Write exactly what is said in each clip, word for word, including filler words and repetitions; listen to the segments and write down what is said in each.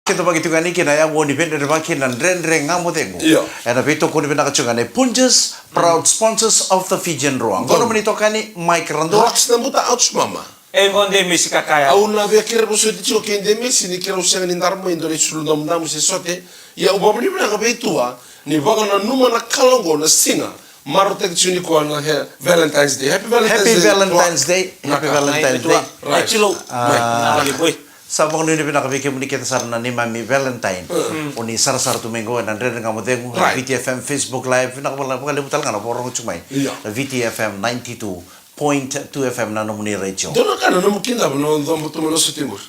Keda vaki tiko yani kina ya, o ni veidredrevaki na Dredre Ga Mo Cegu. Io. Ena veitokoni vinaka tiko ga nei Punjas, proud sponsors of the Fijian Drua. Qo nomuni itokani, Mike Radua. Rocks na buta, ouch mama. E qo Demesi Kakaya. Au na via kere vosoti tiko kei Demesi ni keirau sega ni dara mai e dua na isulu damudamu se sote. Ia au vakavinavinaka vei Tua ni vakananuma na kaloqo na siga marautaki tiko nikua na he-, Valentine's Day. Happy Valentine's Day, Tua. Happy Valentine's Day. Happy Valentine's Day. Right. Sa vakanuinui vinaka vei kemuni kece sara na neimami Valentine. O ni sarasara tu mai qo ena Dredre Ga Mo Cegu, na V T F M Facebook Live, vinaka vakalevu tale ga na vakarorogo tiko mai. Io. Na V T F M ninety-two point two F M na nomuni retio. Dua na ka na nomu kidava na dobo tu mai na sote qori.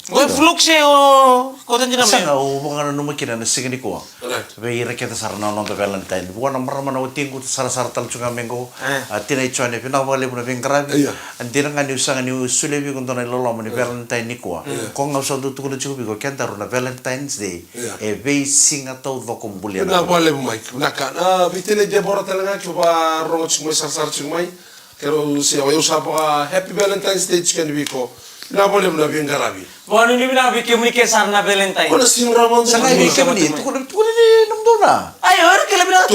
Qo e fluk se o kota dina mai. Sega, au vakananuma kina na siga nikua. Right. Vei ira kece sara na noda Valentine. Vua na marama na watiqu, sarasara tale tu ga mai qo. A, Tina i Jone, vinaka vakalevu na veiqaravi. Io. A, dina ga niu sega niu solia vei iko dua na iloloma ni Valentine nikua. Io. Ko ga au sa dau tukuna tiko vei iko, kedaru na Valentine's Day. Io. E veisiga taucoko bulia. Vinaka vakalevu Mike. Vinaka. A, vei Tina i Debora tale ga, ke vakarorogo tiko mai, sarasara tiko mai. Keirau se, o yau sa vaka happy Valentine's Day tiko yani vei iko. Vinaka vakalevu na veiqaravi. Vakanuinui vinaka vei kemuni kece sara na Valentine. Ko na siga rawa. Sa qai vei kemuni, tukuna, tukuna ni nomudou na. Ai, o ira kece vinaka tu.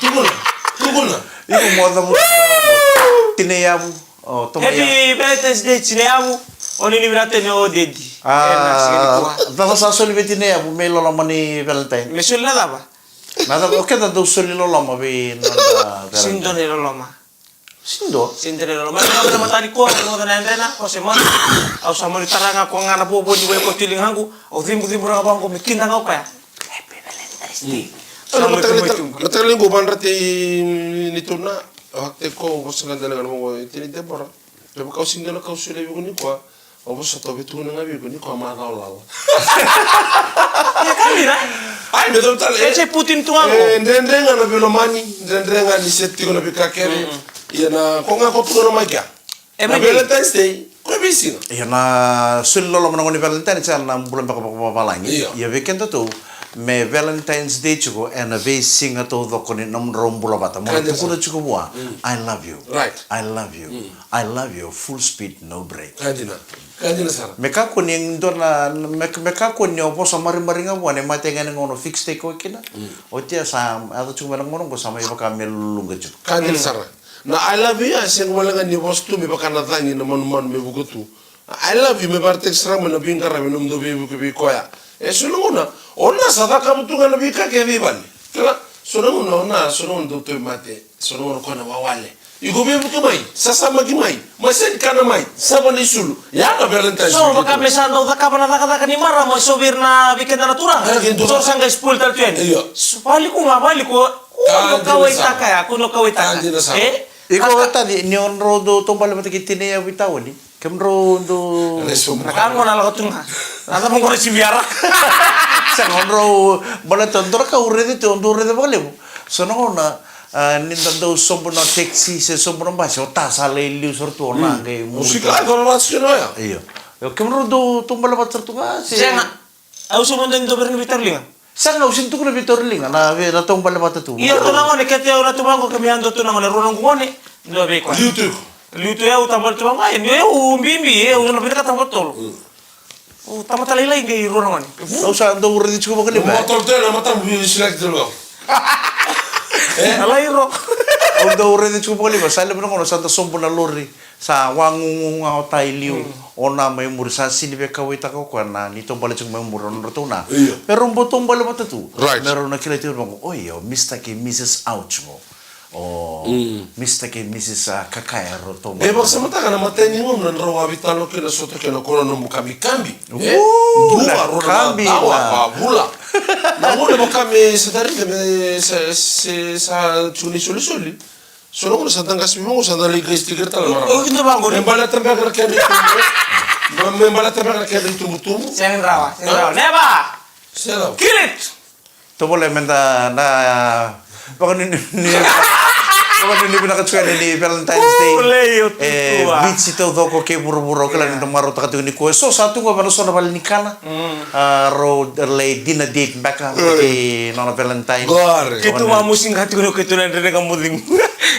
Tukuna, tukuna. Iko moca mo. Tinei Yavu, o, Toma Yavu. Happy Valentine's Day, Tinei Yavu. O ni ni vinaka tale o Dedi. A, cava sa soli vei Tinei Yavu me iloloma ni Valentine? Me soli na cava? Na cava, o keda dau soli loloma vei noda Valentine? Sini dua na iloloma. Sini dua? Sini dua na iloloma. Mai na matani ko, ko na yadrena, ko se mani. Au sa mani tara ga ko ga na bobo ni wai ko tili gagu. Au cibucibura ga vaqo me kida ga o koya. Happy Valentine's Day. Sa mani tu mai tu. Na tara liqu vandrati ni tuna. Vakatiko ko se ga dana ga na vaqo, Tina i Debora. Kevaka au sini dua na ka au solia vei iko nikua, au vosota, au via tukuna ga vei iko nikua macawa lala. Ia ka vira? Ai, me cau tale. E se Putin tu ga qo. E, dredre ga na veilomani, dredre ga ni se tiko na veika kece. Ia na, ko ga ko tukuna mai kea. Na Valentine's Day, ko e veisiga. Ia na soli loloma na gauna ni Valentine, sa na bula beka vakavavalagi. Io. Ia vei kedatou, me Valentine's Day tiko, ena veisiga taucoko ni nomudrau bula vata. Mo na tukuna tiko vua, I love you. Right. I love you. I love you, full speed, no break. Ka dina. Ka dina sara. Me kakua ni dua na, me, me kakua ni o vosa marimari ga vua, ni mate ga ni gauna o fix take o kina. Oti ya sa, yaco tiko mai na gauna qo sa mai vaka me luluqa tiko. Ka dina sara. Na I love you ya, sega wale ga ni vosa tu me vaka na cagi na manumanu me vuka tu. I love you me vakaraitaki sara mai na veiqaravi, nomudou veivuke vei koya. E so na gauna, o na sa cakava tu ga na veika kece i vale. Kila, so na gauna o na, so na gauna dau tauvimate, so na gauna o koya na wawale. Iko veivuke mai, sasamaki mai, mai seni kana mai, sava na isulu. Ya na Valentine. So vaka me sa dau cakava na cakacaka ni marama, so vei ira na vei keda na turaga. So sa qai spoil tale tu yani. Io. So valiku ga, valiku. Kua ni kauwaitaka ya, kua ni kauwaitaka. Ka dina sara. E? Iko taci, ni o drau dau taubale vata kei Tinei Yavu i taoni. Kemudrau dau. Na ka qo na lako tu ga. Na cava qo na siviara? Sega, o drau, baleta dua na ka au raica tu, au dau raica vakalevu. So na gauna, a, ni da dau sobu na taxi se sobu na basi, o ta sa lai liu sara tu, o na qai muri. Io. Io, kemudrau dau taubale vata sara tu ga se. Sega. Au sa mada ni dau vei ira na veitauri liga. Sega, au sini tukuna veitauri liga, na vei, na taubale vata tu. Ia, rua na gone, kete au na tu vaqo, ke me yadua tu na gone, rua na noqu gone, dua vei koya. Liu tu iko. Liu tu, au taubale tu vaqo, e, au bibi, e, au na vinakata vakatotolo. Mm. Au tamata lailai qai rua na gone. Au sa dau raici tiko vakalevu. Mo tolo tu na matamu, vi silaki tu vaqo. E? Alai ro. Au dau raici tiko vakalevu, sa levu na gauna sa da sobu na lori. Sa wagugu ga o ta i liu, o na mai muri, sa sini veikauwaitaka o koya na ni taubale tiko mai muri o nodratou na. Io. Me rau bau taubale vata tu. Right. Me rau na kilai tiko vaqo, o io, Mister kei Missus Ouch qo. O Mister kei Missus, a, Kakaya rau taubale. E vakasamataka na matai ni gauna drau a veitalanoa kina, sota kina, ko na nomu kabikabi. E? Dua, rua na macawa, vakavula. Na gauna vaka me sa tari, me sa, se, sa tu ni solisoli. So na gauna sa da qasi vaqo, sa da lai qai sticker tale na marama. O, kidavaqo ni. Me baleta beka na kedra itubutubu. Me baleta beka na kedra itubutubu. Sega ni rawa, sega ni rawa. Never! Sega. Kill it! Tovolea meda na vakanuinui, vakanuinui vinaka tiko yani ni Valentine's Day. E Viti taucoko kei vuravura, o kila ni da marautaka tiko nikua. So sa tu qo vei na so na vale ni kana. A, rau lai dinner date beka kei nona Valentine. Qori. Keitou mamusi ga tiko ni keitou na Dredre Ga Mo Cegu.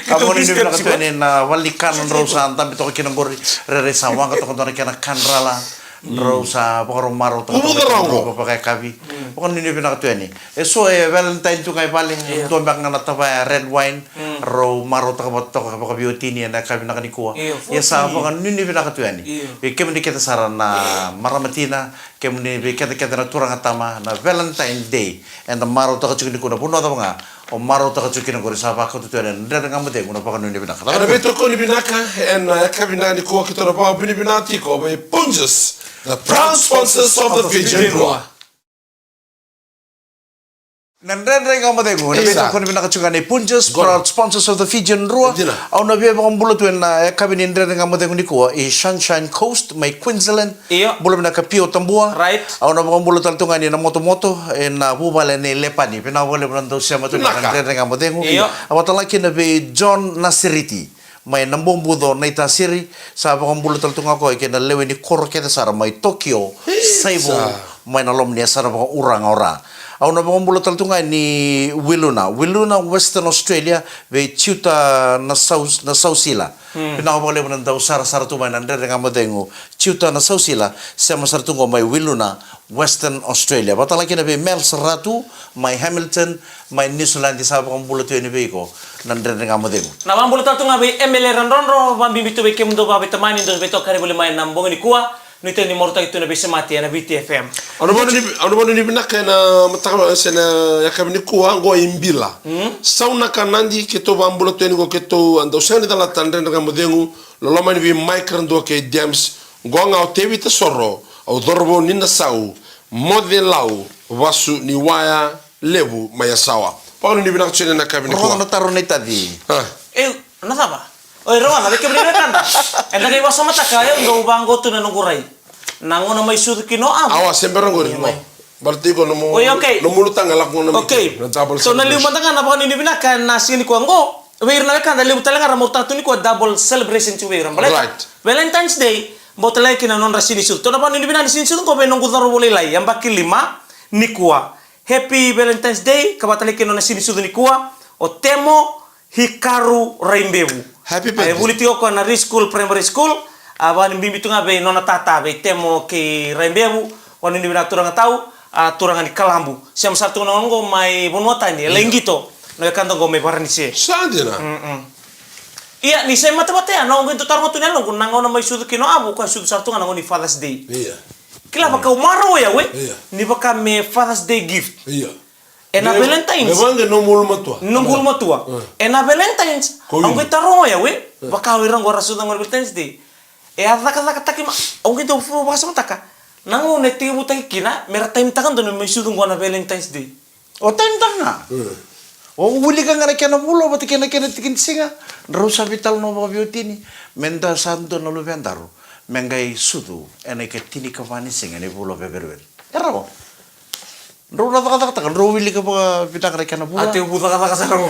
Keitou vinaka tiko ni na vale ni kana drau sa dabe toka kina qori. Rairai sa waqa toka dua na kena kadrala. Rau sa vakarau marautaka. Vuvuca rau qo. Vakayakavi. Vakanuinui vinaka tu yani. E so e Valentine tu ga i vale. Io. Dua beka ga na tavaya red wine. Rau marautaka vata toka vakaveiwatini ena yakavi vinaka nikua. Io, ia sa vakanuinui vinaka tu yani. Io. Vei kemuni kece sara na marama tina, kemuni vei kece kece na turaga tama, na Valentine Day. Eda marautaka tiko nikua na vanua cava ga o marautaka tiko kina qori, sa vakauta tu yani ena Dredre Ga Mo Cegu na vakanuinui vinaka. Ena veitokoni vinaka ena yakavi vinaka nikua, keitou na vakavinavinaka tiko vei Punjas, the proud sponsors of the Fijian Drua. Na Dredre Ga Mo Cegu, na veitokoni vinaka tiko ga nei Punjas, proud sponsors of the Fijian Drua. Au na via vakabula tu ena yakavi ni Dredre Ga Mo Cegu nikua i Sunshine Coast mai Queensland. Io. Bula vinaka Pio Tabua. Right. Au na vakabula tale tu ga ni na motomoto ena vuvale nei Lepani. Vinaka vakalevu na dau sema tu na Dredre Ga Mo Cegu. Io. Au vakatalaki na vei John Nasiriti mai na Bobuco, Naitasiri. Sa vakabula tale tu ga koya kei na lewe ni koro kece sara mai Tokyo, Saivo, mai na loma ni yasana vakauraga o Ra. Au na vakabula tale tu ga ni Wiluna, Wiluna, Western Australia, vei Tiuta na Sau, na Sausila. Vinaka vakalevu na dau sarasara tu mai na Dredre Ga Mo Cegu. Tiuta na Sausila, sema sara tu qo mai Wiluna, Western Australia. Vakatalaki na vei Mel Saratu mai Hamilton, mai New Zealand, sa vakabula tu yani vei iko na Dredre Ga Mo Cegu. Na vakabula tale tu ga vei Emily Radrodro, vakabibi tu vei kemudou vakaveitamani dou veitokani voli mai na bogi nikua. Nuitaki ni marautaki tu na veisemati ena Viti F M. Au na vakanuinui, au na vakanuinui vinaka ena mataka se na yakavi nikua qo i Bila. Saunaka Nadi, keitou vakabula tu yani qo, keitou a dau sega ni calata na Dredre Ga Mo Cegu. Loloma yani vei Mike Radua kei Dems. Qo ga o Tevita Soro, au cauravou ni Nasau, Moce Lau, vasu ni Waya Levu mai Yasawa. Vakanuinui vinaka tu yani ena yakavi nikua. Rogoca na taro nei Taci. A. E, na cava? Oi, rogoca, vei kemuni na wekada. Eda qai vakasamataka, au dau vaqo tu na noqu rai. Na gauna mai sucu kina o Avu. Awa, se bera qori, mai. Baleta iko nomu, oi, okay, nomu ulutaga lako na mai. Okay. Na double celebration. So na liu mada ga na vakanuinui vinaka ena siga nikua qo. Vei ira na wekada, levu tale ga ra marautaka tu nikua, double celebration tu vei ira. Baleta. Right. Valentine's Day, bau tale ga kina na nodra siga ni sucu. Tou na vakanuinui vinaka na siga ni sucu qo vei noqu cauravou lailai, yabaki lima nikua. Happy Valentine's Day, ka vakatalai kina nona siga ni sucu nikua, o Temo Hikaru Raibevu. Happy birthday. A, e vuli tiko o koya na Ri School Primary School, a, vakabibi tu ga vei nona tata, vei Temo kei Raibevu, vakanuinui vinaka turaga tau, a, turaga ni Kalabu. Sema sara tu na gauna qo mai vanua tani, e lai qito na wekada qo mai Varanise. Sa dina. Mm-mm. Ia, ni sa matavata ya, na au qai dau taroga tu na yaloqu, na gauna mai sucu kina o Avu, o koya sucu sara tu ga na gauna ni Father's Day. Ia. Kila vaka au marau ya, we? Ia. Ni vaka me Father's Day gift. Ia. Ena Valentine's. Me vaqe nomu ulumatua. Noqu ulumatua. Mm. Ena Valentine's. Ko au qai taroga ya, we? Mm. Vaka o ira qo ra sucu na gauna ni Valentine's Day. E a cakacakataki ma, au qai dau vakasamataka. Na gauna e tekivutaki kina, me ra time taka donu me mai sucu qo na Valentine's Day. O time taka ga. Mm. O wilika ga na kena vula, vata kei na kena tiki ni siga. Drau sa veitalanoa vakaveiwatini. Me da sa dua na luvedaru. Me qai sucu, ena ika tinikava ni siga ni vula Feperueri. E rawa. Drau na cakacakataka, drau wilika vakavinaka na kena vula. A tekivu cakacaka sara qo.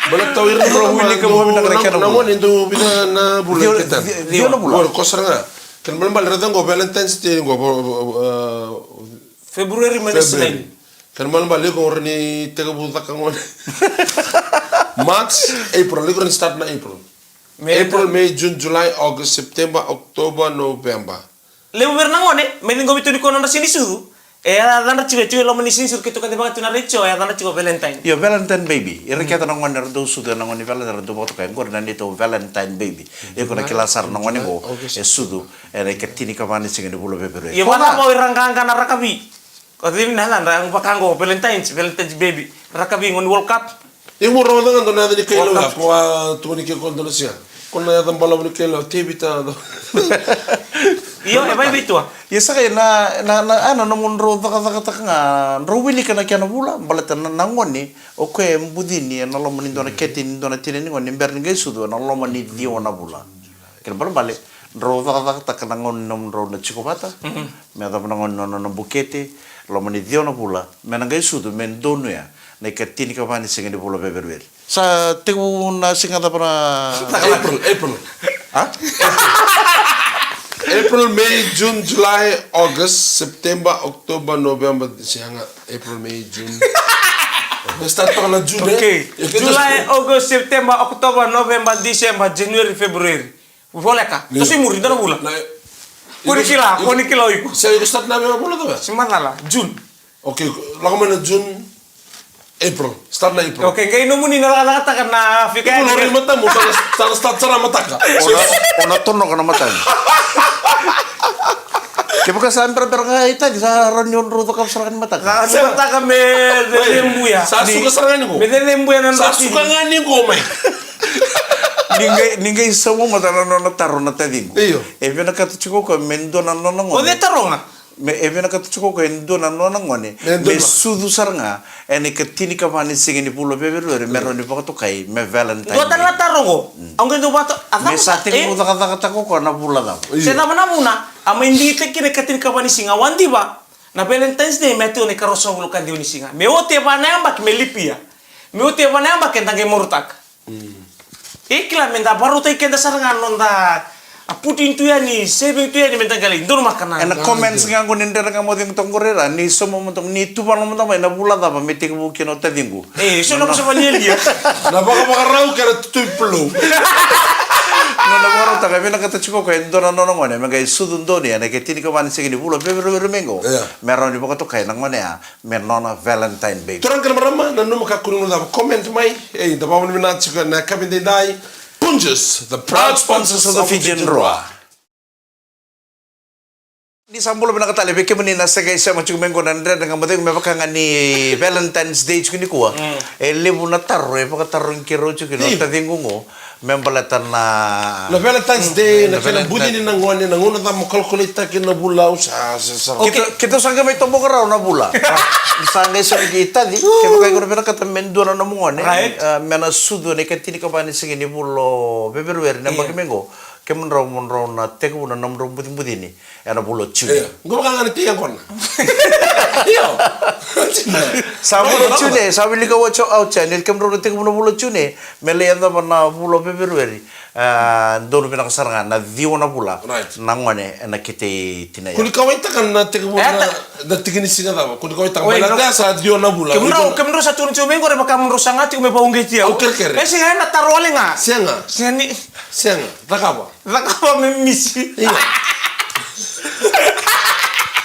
Baleta o ira na drau wilika vakavinaka na kena vula. Na gone dau vica na vula. Ciwa, ciwa na vula. Qori ko sara ga. Kena balebale raica qo Valentine's Day qo, vo, vo, vo, e, February minus nine. Kena balebale iko qori ni tekivu caka gone. March, April, iko qori ni start na April. April, May, June, July, August, September, October, November. Levu vei ira na gone, mai ciqomi tu nikua nodra siga ni sucu. E yacadra tiko, tiko e loma ni siga ni sucu, keitou kacivaka tu na retio, e yacadra tiko Valentine. Io, Valentine baby. Ira kece na gone era dau sucu ena gauna ni Valentine, era dau vakatokai. Qori na neitou Valentine baby. Iko na kila sara na gone qo, e sucu ena ika tinikava ni siga ni vula Feperueri. Io, vaka mo ira qaqa na rakavi. Ko cini na yacadra, vaka qo Valentine's, Valentine's baby. Rakavi qo ni World Cup. Iko mo rogoca ga dua na yaca ni kailau ya, ko a tukuni ke ko dua na siga. Ko na yaca balavu ni kailau, Tevita. Io, e vaivitua. Ia saka na, na, na, a, na nomu drau cakacakataka ga, drau wilika na kena vula, baleta na, na gone, o koya e bucini ena loma ni dua na kete ni dua na tina ni gone, bera ni qai sucu ena loma ni ciwa na vula. Kena balebale, drau cakacakataka na gauna ni nomudrau na tiko vata, me yacova na gauna ni nona na bukete, loma ni ciwa na vula, me na qai sucu, me donuya na ika tinikava ni siga ni vula Feperueri. Sa tekivu na siga cava na April, April. A? April, May, June, July, August, September, October, November, sega, April, May, June. Me start toka na June, e? Okay. July, August, September, October, November, December, January, February. Voleka. Io. Toso i muri, dua na vula. Na, Ko ni kila, ko ni kila o iko. Se o iko start na vula cava? Se macala, June. Okay, lako mai na June, April. Start na April. Okay, qai nomuni na cakacakataka na fika yani. Iko lori matamu, sa na start sara mataka. O na, o na tonoka na mataka. Kevaka sa berabera ka itaci, sa rawa ni o drau cakava sara ga ni mataka. Sa mataka me cecembuya. Sa suka sara ga ni qo. Me cecembuya na drau. Sa suka ga ni qo mai. Ni qai, ni qai sauma mada na nona taro na taciqu. Io. E vinakata tiko o koya me dua na nona gone. O cei taroga? Me, e vinakata tiko o koya e dua na nona gone me sucu sara ga ena ikatinikava ni siga ni vula Feperueri me rawa ni vakatokai me Valentine. Dua tale na taro oqo. Au qai dau vata, a cava me sa tekivu cakacakataka o koya na vula cava? Se cava na vuna a mai digitaki kina ikatinikava ni siga? Au a diva na Valentine's Day me a tiko na ikarua sagavulu ka ciwa ni siga. Me oti e va na yabaki me leap year. Me oti e va na yabaki eda qai marautaka. E kila me da vakarautaki keda sara ga na noda, a, put in tu yani, saving tu yani me da qai lai donumaka na. Ena comments ga qo ni Dredre Ga Mo Cegu toka qori, ra ni sauma mada, ni tuvana mada mai na vula cava me tekivu kina o taciqu. E so na vosa valialia. Na vakavakarau kei na tutuvi palou. Na, na vakarautaka, e vinakata tiko o koya e dua na nona gone me qai sucu donuya ena ikatinikava ni siga ni vula Feperueri mai qo. Io. Me rawa ni vakatokai na gone ya me nona Valentine baby. Turaga kei na marama, nanuma, kakua ni guilecava, comment mai. Ei, da vakavinavinaka tiko ena yakavi edaidai. Punjas, the proud sponsors of the Fijian Drua. Ni sa bula vinaka tale vei kemuni na sa qai sema tiko mai qo na Dredre Ga Mo Cegu, me vaka ga ni Valentine's Day tiko nikua. Mm. E levu na taro e vakatarogi keirau tiko kina o taciqu qo. Me baleta na, na Valentine's Day, na kena bucini na gone, na gauna cava mo calculate-taka kina na vula, au sa, sa, sa. Okay. Keitou, keitou sa qai mai toboka rawa na vula. Ni sa qai soli ki taci, kevaka iko na vinakata me dua na nomu gone, right, ah, me na sucu ena ikatinikava ni siga ni vula o Feperueri na yabaki mai qo, kemudrau mo drau na tekivu na nomudrau bucibucini ena vula o June. Io. Qo vaka ga na tei yaqona. Io. Sa vula o June, sa wilika watch out ya, ni kemudrau na tekivu na vula o June, me lai yacova na vula o Feperueri. Ah, donu vinaka sara ga na ciwa na vula, right, na gone ena kete i tina ya. Ko ni kauwaitaka na tekivu na, na tiki ni siga cava? Ko ni kauwaitaka? Oi, baleta sa ciwa na vula. Kemudrau, kemudrau sa tukuna tiko mai qori, vaka kemudrau sa ga tiko me vakauqeti au. Au kerekere. E sega, ena taro wale ga. Sega. Sega ni. Sega. Cakava. Cakava me misi. Io.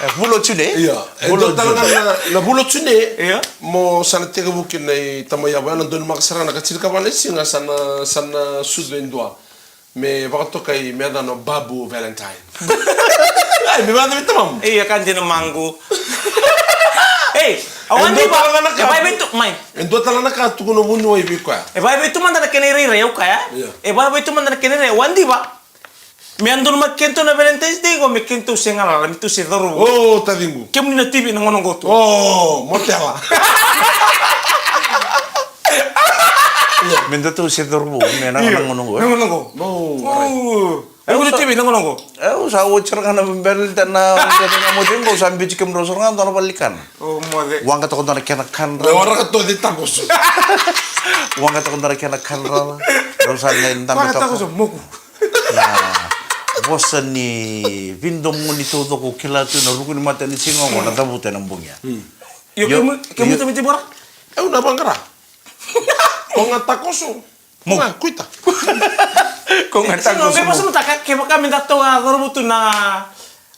E, vula o June. Io. E dua tale ga na, na vula o June. Io. Mo sa na tekivu kina i tamai yavo, ena donumaka sara na ikatinikava ni siga, sa na, sa na sucu e dua me vakatokai me yacana o Babu Valentine. Ai, me vakacavi tamamu. Ei, a ka dina maqu. Ei, au a diva. E vakaevei tu, mai. E dua tale na ka tukuna vuniwai vei koya. E vakaevei tu mada na kena irairai, au kaya. Io. E vakaevei tu mada na kena irairai, au a diva. Me a donumaki kedatou na Valentine's Day qo me kedatou se galala, me tou se cauravou. O, taciqu. Kemuni na T V na gauna qo tu. O, motela. Me datou se cauravou, me na, io, na gauna qo. Na gauna qo. O. Kemuni na T V na gauna qo. E, au sa watch sara ga na Valentine na, na, na moce qo, sa biuti kemudrau sara ga dua na valenikana. O, moce. Waqa toka dua na kena kanra. Me waraka toka takoso. Waqa toka dua na kena kanra. Drau sa qai dabe toka. Waqa takoso, moku. Na vosa ni veidomoni taucoko au kila tu na ruku ni matanisiga oqo na cavuta ena bogi ya. Mm. Io, io, kemu, kemu io. Tamiti bora? Au na vaqara. Ko ga takoso. Mo. Ko ga kuita. Ko ga takoso. Sega, mo. Vosa mataka, kevaka me datou a cauravou tu na,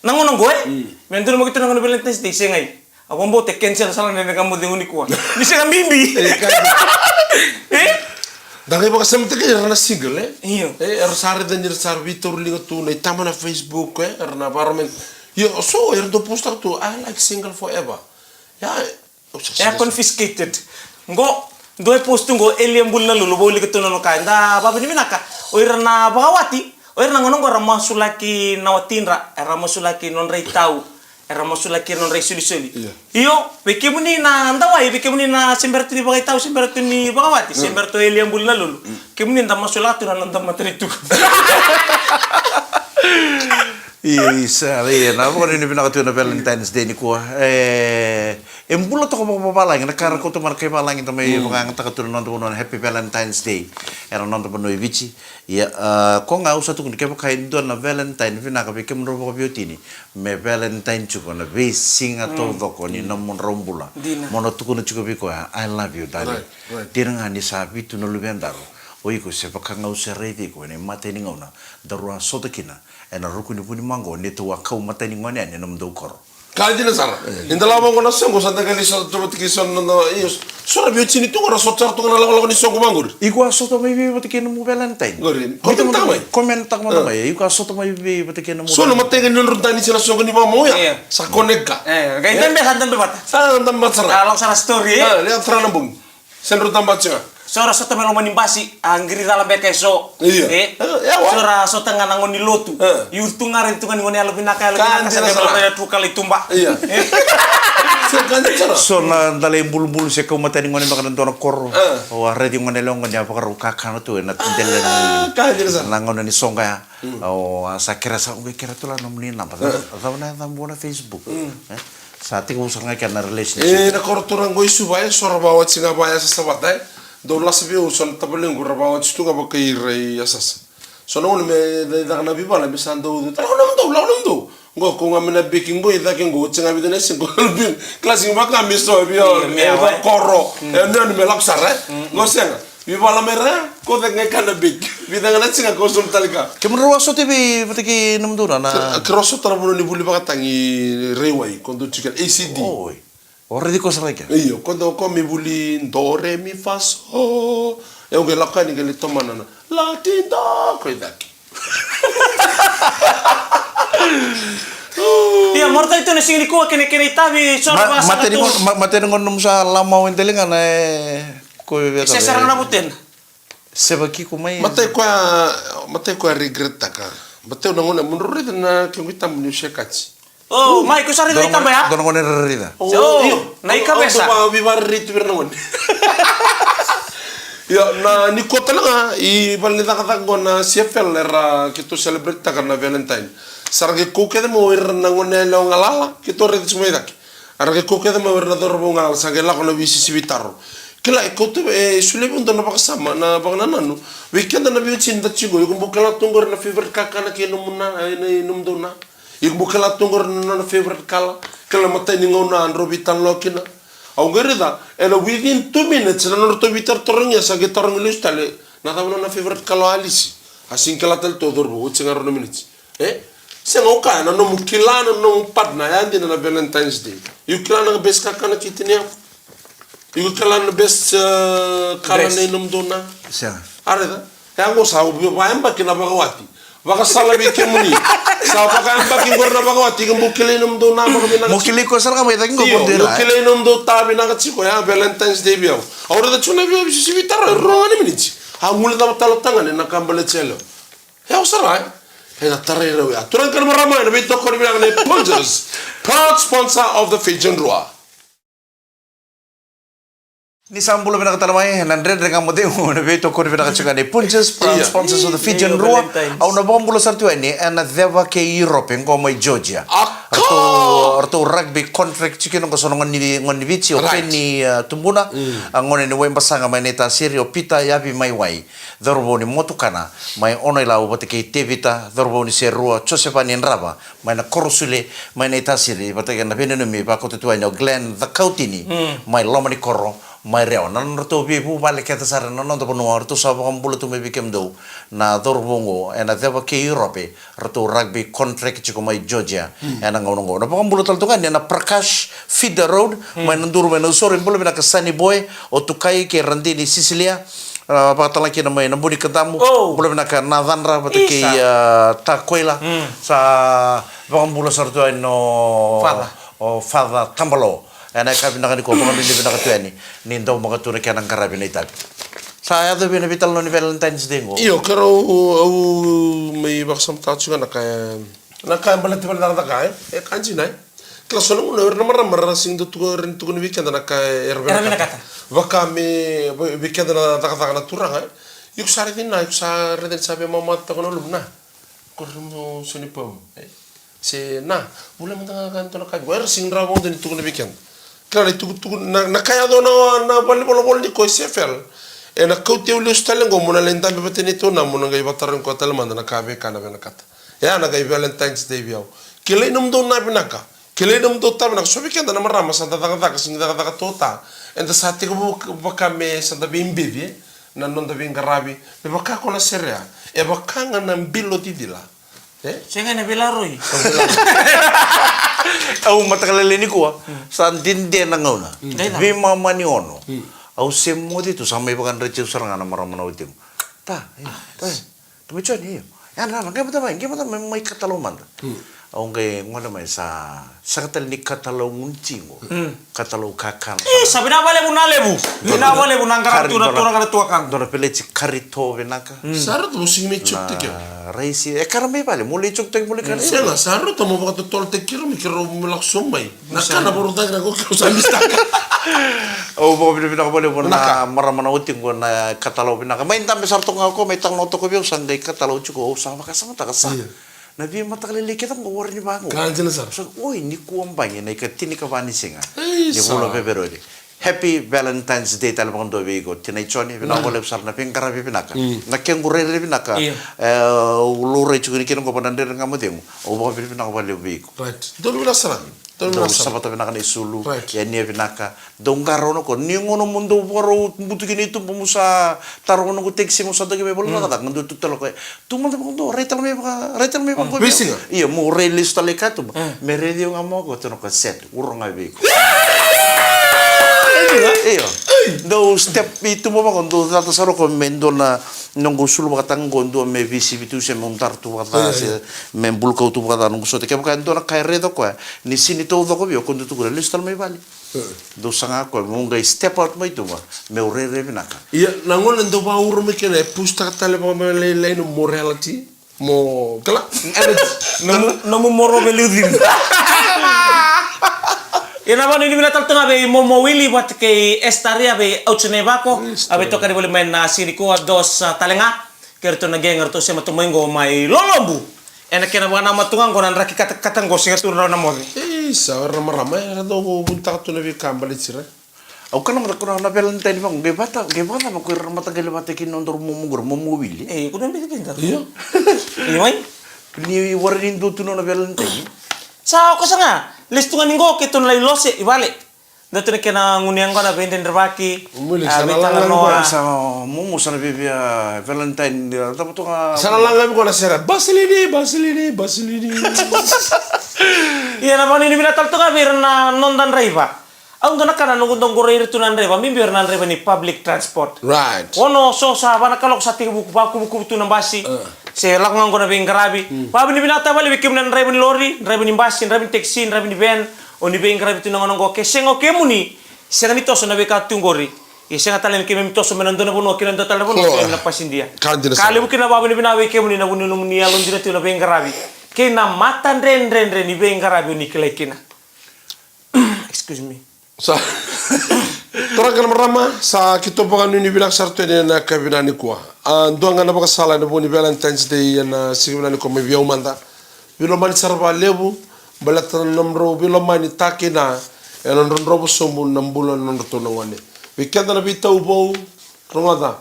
na gauna oqo, e? Mm. Me donumaki tu na gauna Valentine's Day, segai. Au vakabauta e cancel sara na Dredre Ga Mo Cegu nikua. Ni sega bibi. E, ka. E? Da qai vakasamataki ira na single, e? Io. E, era sa raica ni ra sa veitauriliga tu na itaba na Facebook, e? Era na environment. Io, so, era dau post-taka tu, "I like single forever." Ia, e, au sa, e a confiscated. Qo, dua e post tu qo, Elia Buli na Lulu, vakaulika tu na nona ka. Da vakavinavinaka. O ira na vakawati, o ira na gauna qo era masulaki na watidra, era masulaki nodra itau. Era masulaki ira nodra isolisoli. Io. Io, vei kemuni na dawai, vei kemuni na se bera tu ni vakaitau, se bera tu ni vakawati, se bera tu Elia Buli na Lulu. Mm. Kemuni da masulaka tu na noda matanitu. Io, isa, io, na vakanuinui vinaka tu na Valentine's Day nikua. E, e bula toka vakavavalagi, na ka ra kauta mai na kai valagi da mai vakayagataka tu na noda vanua na Happy Valentine's Day. Ena noda vanua e Viti. Ia, a, ko ga au sa tukuni, kevaka e dua na Valentine vinaka vei kemudrau vakaveiwatini, me Valentine tiko na veisiga taucoko ni nomudrau bula. Dina. Mo na tukuna tiko vei koya, "I love you, darling." Right, right. Dina ga ni sa vitu na luvedaru, O iko se vaka ga au se raici iko ena imatai ni gauna daru a sota kina ena ruku ni vunimaqo, ni tou a kau matai ni gone yani ena nomudou koro. Ka dina sara. Ni da lako vaqo na soqo, sa da qai lai sota tu vata kei so na noda, io, so ra veiwatini tu qo ra sota sara tu ga na lakolako ni soqo vaqori. Iko a sota mai vei vata kei nomu Valentine? Qori. Comment taka mai. Comment taka mada mai. Iko a sota mai vei vata kei nomu Valentine? So na matai ga ni nodrau dani se na soqo ni vakamau ya. Io. Sa connect ka. E, qai dabe, sa dabe vata. Sa dabe vata sara. A, lako sara story, e? E, lako sara na bogi. Se drau taba tiko ga. So ra sota mai loma ni basi, a qiri cala beka e so. Io. E? E, e, wa. So ra sota ga na gone ni lotu. E. Youth tu ga, raici tu ga ni gone yalovinaka, yalovinaka, sa qai bala mai na tu kala i tuba. Io. E. So ka dina sara. So na dala i bulubulu se kau matai ni gone beka na dua na koro. E. O a raici gone yalewa, gone a vakarau kakana tu ena dela ni, ka dina sara, na gauna ni soqo ya. Mm. O a sa kerea, sa qai kerea tu la nomuni naba. E. Cava na yacamu vua na Facebook. Mm. E? Sa tekivu sara ga kina na relationship. E, na koro turaga qo i Suva, e, so ra vakawati ga vaya sa savata, e. Dou lasa vei au so na tavalequ ra vakawati tu ga vakai ira i Asasa. So na gauna me caka na veivala me sa dau, lako nomudou, lako nomudou. Qo ko ga me na beki qo i cake qo, oti ga vica na siga qo. Kalasi ga vaka me so vei au, e, koro. E, nanumi me lako sara, e. Qo sega. Veivala mai ra, ko cake ga i kana beki. Vica ga na siga ko sobu tale ka. Kemudrau a sota vei vata kei nomudou na, na. Keirau sota na vanua ni vuli vakatagi Reiwai, ko dou tiko kina, A C D. Oi. O raici ko sara i kea? Io, ko dou ko me vuli do, re, mi, fa, so. E, au qai lako yani qai lai tomana na la, ti, do, ko i cake. Ia, marautaki tu na siga nikua kei na, kei na itavi, so ra vakasama tu. Matai ni gauna nomu sa lamau e dela ga na, e, ko vei, e, sesera na vutena. Seva kiko mai. Matai koya, matai koya regret taka. Matai na gauna, mo drau raica na kequ itabu niu se kati. O, mai, ko sa raica na itaba ya? Dua na gone era raica. O, io. Na ikavesa. Au dau veivakarerei tu vei ira na gone. Io, na nikua tale ga, i vale ni cakacaka qo na C F L era keitou celebrate taka na Valentine. Sa ra qai kau kece mai o ira na gone yalewa galala, keitou raica tiko mai cake. A ra qai kau kece mai o ira na cauravou galala, sa qai lako na veisisivi taro. Kila, e kauta, e solia vei au dua na vakasama, na vakanananu. Vei keda na veiwatini da tiko qo, iko bau kila tu qori na favorite kakana kei nomu na, e, na, nomudou na. Iko bau kila tu qori na nona favorite color, kila na matai ni gauna a drau veitalanoa kina. Au qai raica, ena within two minutes, na nodratou veitarotarogi, sa qai tarogi lesu tale, na cava na nona favorite color o Alisi. A sega ni kila tale tu o cauravou, oti ga rua na minutes. E? Sega, au kaya, na nomu kila na nomu partner, ya dina na Valentine's Day. Iko kila na best kakana kei Tania? Iko kila na best, e, color nei nomudou na? Sega. A raica. E, qo sa vakaiyabaki na vakawati. Vakasala vei kemuni. Sa vakaiyabaki qori na vakawati, iko bau kilai nomudou na vakavinaka. Mo kilai koya sara ga mai cake qo. Io, mo kilai nomudou ta vinaka tiko, ya, Valentine's Day vei au. Au raica tiko na veisisivi taro, e rua ga na miniti. A guilecava tale o tagane na ka baleti yalewa. E au sara, e? E na tarai rau ya. Turaga kei na marama, ena veitokoni vinaka nei Punjas, proud sponsor of the Fijian Drua. Ni sa bula vinaka tale mai, ena Dredre Ga Mo Cegu, ena veitokoni vinaka tiko ga nei Punjas, proud sponsors of the Fijian Drua. Au na vakabula sara tu yani ena ceva kei Europe, qo mai Georgia. Ratou, ratou rugby contract tiko kina qo so na gone ni, gone ni Viti, o Peni, e, Tubuna, a gone ni Waibasaga mai Naitasiri, o Peter Yavi mai Wai. Cauravou ni Motukana mai Ono-i-Lau vata kei Tevita, cauravou ni Serua, Josevani Drava mai na Korosule mai Naitasiri, vata kei na veinanumi vakauta tu yani o Glenn Cakautini mai Lomanikoro mai Rewa. Na nodratou veivuvale kece sara ena noda vanua, ratou sa vakabula tu mai vei kemudou na cauravou oqo ena ceva kei Europe. Ratou rugby contract tiko mai Georgia ena gauna oqo. Na vakabula tale tu ga ni na Prakash Feeder Road mai Naduru mai Nausori, bula vinaka Sunny Boy, o Tukai kei Radini Sisilia. A, vakatale kina mai Nabunikadamu, bula vinaka Nacadra vata kei, a, Takoila. Sa vakabula sara tu yani o Father Tabalo. Ena yakavi vinaka nikua, vakanuinui vinaka tu yani ni dau maka tu na kena qaravi na itavi. Sa yaco vei na veitalanoa ni Valentine's Day qo. Io, keirau, au mai vakasamataka tiko ga na ka, na ka e baleta vale cakacaka, e, e ka dina, e. Kila so na gauna o ira na marama ra sega ni dau tukuna, era ni tukuna vei keda na ka era vinakata. Vaka me, vei, vei keda na cakacaka na turaga, e. Iko sa raica na, iko sa raica ni sa veimamadataka na luvena. Ko ira mo soni pau, e. Se na, vula mada ga ka dua na ka vei koya, era sega ni rawa vakadua ni tukuna vei keda. Kila na itukutuku, na, na ka yaco na, na valenivolavola ni ko e C F L. Ena kauti au lesu tale qo mo na lai dabe vata neitou na, mo na qai vakatarogi koya tale mada na ka veika na vinakata. E ya na qai Valentine's Day vei au. Kilai nomudou na vinaka. Kilai nomudou ta vinaka. So vei keda na marama sa da cakacaka, sega ni cakacaka tota. Eda sa tekivu vaka me sa da veibeci, e. na noda veiqaravi, me vaka ko na serea, e vaka ga na bilo cicila. E? Sega na veilaroi. Au mataka lailai nikua, sa dede na gauna. Dai na. Veimama ni ono. Au se moce tu, sa mai vakadreti au sara ga na marama na watiqu. Ta, e, ta, e. Tumi Joni, io. Ia, na, na, qai mada mai, qai mada mai, mai katalau mada. Au qai gole mai sa, sega tale ni katalau gunu tiko. Katalau kakana. E, sa vinaka vakalevu na levu. Vinaka vakalevu na qara tu na turaga na tuakana. Dua na peleti kari to vinaka. Sa rauta mo sigi mai jokotaki au. Na raisi, e kara mai vale, mo lai jokotaki mo lai kara. Sega, sa rauta mo vakatotolotaki keirau me keirau me lako sobu mai. Na ka na voro cake na ko keu sa mistaka. Au vakavinavinaka vakalevu na marama na watiqu na katalau vinaka. Mai dabe sara toka ga ko mai talanoa toka vei au sa qai katalau tiko au sa vakasamataka sa. Na veimataka lailai kece qo warai ni vaqo. Ka dina sara. Sa oi nikua bagi na ikatinikava ni siga. Ni vula o Feperueri. Happy Valentine's Day tale vakadua vei iko tinai Joni, vinaka vakalevu sara na veiqaravi vinaka. Na kequ rairai vinaka. E, au laurai tiko ni kina qo vana dredre ga mo cegu. Au vakavinavinaka vakalevu vei iko. Right. Donu vinaka sara. Dou savata vinaka na isulu, ia nia vinaka. Dou qarauna ko ni gauna mo dou vakarau butuki na ituba mo sa taro noqu tekisi mo sa daki mai vale cakacaka, dou tu tale ko e. Tu mada vaka dou rai tale mai vaka, rai tale mai vaka. Veisiga. Ia mo rai lesu tale i katuba. Me raici au ga mo ko tona ko set, uro ga vei iko. Ia. Dou step i tuba vaka dou cata sara ko me dua na noqu sulu vakataka qo dua me veisivi tu se me dara tu vakaca se me bulukau tu vakaca noqu sote. Kevaka e dua na ka e raica koya ni sini taucoko vei au ko dou tukuna lesu tale mai vale. Dou saga koya meu qai step out mai tuba meu rairai vinaka. Ia na gauna dou vakauro mai kina e pusitaka tale vaka mai lailai nomu morality. Mo kala. Nomu, nomu moro vei Liucini. Ia na vakanuinui vinaka tale tu ga vei Momo Wili vata kei Estaria vei Auti Naivako. A vei tokani voli mai na siga nikua dos, a, tale ga. Kei ratou na geng, ratou sema tu mai qo mai Lolobu. Ena kena vakanamata tu ga qo na draki katakata qo, sega tu rawa na moce. Isa, o ira na marama, e, ratou vunitaka tu na veika baleti ira. Au kaya mada ko na Valentine vaqo, qai vata, qai vakacava ko ira na mataqali vata kei na nodaru momo qori, Momo Wili. E, ko na bici kei daru. Io. Io, mai. Ni warai ni dua tu nona Valentine. Sa, o koya sa ga, lesu tu ga ni qo, keitou na lai lose i vale. Dua tu na kena gunu yaqona veidredrevaki. Sa momo sa na via Valentine, cava tu ga. Sa na laga vei ko na sere, basilini, basilini, basilini. Ia na vakanuinui vinaka tale tu ga vei ira na noda draiva. Au dua na ka na noqu dau qoroi ira tu na draiva, me biu ira na draiva ni public transport. Right. Ono so sa va na kaloko sa tekivu vakuvukuvu tu na basi. Se lako ga qo na veiqaravi. Vakavinavinaka tale vei kemuni na draiva ni lori, draiva ni basi, draiva ni taxi, draiva ni van. O ni veiqaravi tu na gauna qo ke sega o kemuni, sega ni toso na veika tu qori. Ia sega tale ni keimami toso mai na dua na vanua kei na dua tale na vanua kei na pasidia. Ka levu kina na vakavinavinaka vei kemuni na vuni nomuni yalodina tu na veiqaravi. Kei na matadredredre ni veiqaravi o ni kilai kina. Excuse me. Sa turaga na marama, sa keitou vakanuinui vinaka sara tu ena yakavi vinaka nikua. A dua ga na vakasala ena vuku ni Valentine's Day ena siga vinaka nikua mai vei au mada. Veilomani sara vakalevu baleta na nomudrau veilomani takina ena drodrovo sobu na bula na nodratou na gone. Vei keda na veitau vou, rogoca,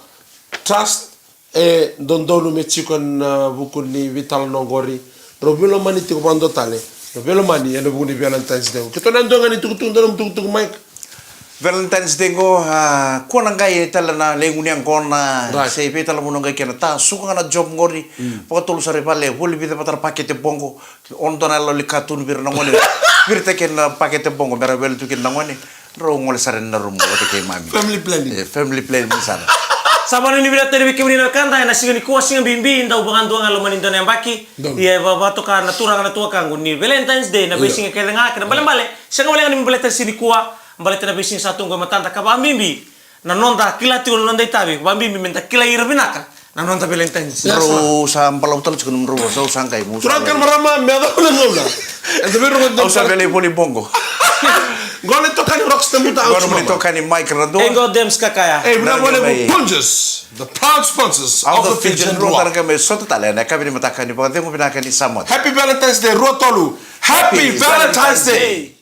trust e dodonu me tiko ena vuku ni veitalanoa oqori. Drau veilomani tiko vakadua tale. Drau veilomani ena vuku ni Valentine's Day. Keitou na dua ga ni tukutuku, dua na tukutuku, Mike. Valentine's Day qo, a, kua na qai tale na lai gunu yaqona se veitalanoa qai kena ta suka ga na job qori. Vakatolu sara i vale, voli vica vata na pakete boqo. Ono dua na yalo ni katuni vei ira na gone. Vei ira tale kei na pakete boqo me ra wele tu kina na gone. Drau gole sara ena rumu vata kei mami. Family planning. E, family planning sara. Sa vakanuinui vinaka tale vei kemuni na wekada ena siga nikua, siga bibi, dau vakadua ga loma ni dua na yabaki. Ia e vakatoka na turaga na tuakaqu ni Valentine's Day na veisiga kece ga kei na balebale. Sega walega ni me baleta na siga nikua, baleta na veisiga sa tu qo e matada ka vakabibi na noda kila tiko na noda itavi, vakabibi meda kilai ira vinaka na noda Valentine's. Drau sa balavu tale tiko nomudrau vosa, au sa qai mu. Turaga kei na marama, me yacova na gauna. Eda veirogoci. Au sa via lai voli boqo. Qo na itokani Rockstar Buta, au sa via lai voli boqo. Qo na itokani Mike Radua. E qo Dems Kakaya. E vinaka vakalevu Punjas, the proud sponsors of the Fijian Drua. Rua tale ga me sota tale ena yakavi ni mataka ni vakacegu vinaka ni Samoa. Happy Valentine's Day, rua tolu. Happy Valentine's Day.